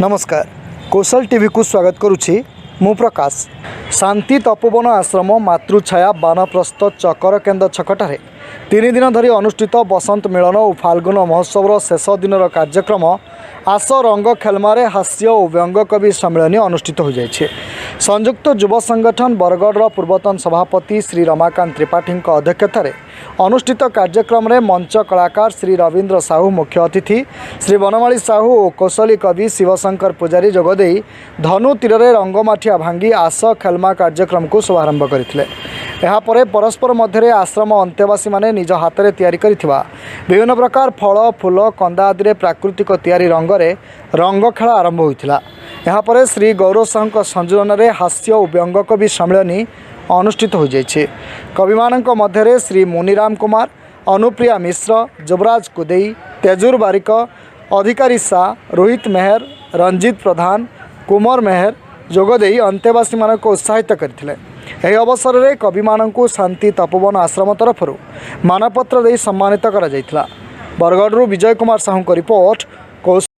ନମସ୍କାର, କୌଶଲ ଟିଭିକୁ ସ୍ୱାଗତ କରୁଛି ମୁଁ ପ୍ରକାଶ। ଶାନ୍ତି ତପୋବନ ଆଶ୍ରମ, ମାତୃଛାୟା ବାନପ୍ରସ୍ଥ ଚକରକେନ୍ଦ ଛକଠାରେ 3 ଦିନ ଧରି ଅନୁଷ୍ଠିତ ବସନ୍ତ ମିଳନ ଓ ଫାଲ୍ଗୁନ ମହୋତ୍ସବର ଶେଷ ଦିନର କାର୍ଯ୍ୟକ୍ରମ ଆସ ରଙ୍ଗ ଖେଲମାରେ ହାସ୍ୟ ଓ ବ୍ୟଙ୍ଗ କବି ସମ୍ମିଳନୀ ଅନୁଷ୍ଠିତ ହୋଇଯାଇଛି। ସଂଯୁକ୍ତ ଯୁବ ସଂଗଠନ ବରଗଡ଼ର ପୂର୍ବତନ ସଭାପତି ଶ୍ରୀ ରମାକାନ୍ତ ତ୍ରିପାଠୀଙ୍କ ଅଧ୍ୟକ୍ଷତାରେ ଅନୁଷ୍ଠିତ କାର୍ଯ୍ୟକ୍ରମରେ ମଞ୍ଚ କଳାକାର ଶ୍ରୀ ରବୀନ୍ଦ୍ର ସାହୁ ମୁଖ୍ୟ ଅତିଥି, ଶ୍ରୀ ବନମାଳୀ ସାହୁ ଓ କୌଶଳୀ କବି ଶିବଶଙ୍କର ପୂଜାରୀ ଯୋଗଦେଇ ଧନୁ ତୀରରେ ରଙ୍ଗମାଠିଆ ଭାଙ୍ଗି ଆସ ଖେଲମା କାର୍ଯ୍ୟକ୍ରମକୁ ଶୁଭାରମ୍ଭ କରିଥିଲେ। ଏହାପରେ ପରସ୍ପର ମଧ୍ୟରେ ଆଶ୍ରମ ଅନ୍ତେବାସୀମାନେ ନିଜ ହାତରେ ତିଆରି କରିଥିବା ବିଭିନ୍ନ ପ୍ରକାର ଫଳ, ଫୁଲ, କନ୍ଦା ଆଦିରେ ପ୍ରାକୃତିକ ତିଆରି ରଙ୍ଗରେ ରଙ୍ଗ ଖେଳ ଆରମ୍ଭ ହୋଇଥିଲା। ଏହାପରେ ଶ୍ରୀ ଗୌରବ ସାହୁଙ୍କ ସଂଯୋଜନାରେ ହାସ୍ୟ ଓ ବ୍ୟଙ୍ଗ କବି ସମ୍ମିଳନୀ ଅନୁଷ୍ଠିତ ହୋଇଯାଇଛି। କବିମାନଙ୍କ ମଧ୍ୟରେ ଶ୍ରୀ ମୁନିରାମ କୁମାର, ଅନୁପ୍ରିୟା ମିଶ୍ର, ଯୁବରାଜ କୁଦେଇ, ତେଜୁର ବାରିକ, ଅଧିକାରୀ ସା, ରୋହିତ ମେହେର, ରଞ୍ଜିତ ପ୍ରଧାନ, କୁମର ମେହେର ଯୋଗଦେଇ ଅନ୍ତେବାସୀମାନଙ୍କୁ ଉତ୍ସାହିତ କରିଥିଲେ। ଏହି ଅବସରରେ କବିମାନଙ୍କୁ ଶାନ୍ତି ତପୋବନ ଆଶ୍ରମ ତରଫରୁ ମାନପତ୍ର ଦେଇ ସମ୍ମାନିତ କରାଯାଇଥିଲା। ବରଗଡ଼ରୁ ବିଜୟ କୁମାର ସାହୁଙ୍କ ରିପୋର୍ଟ, କୌଶଳ।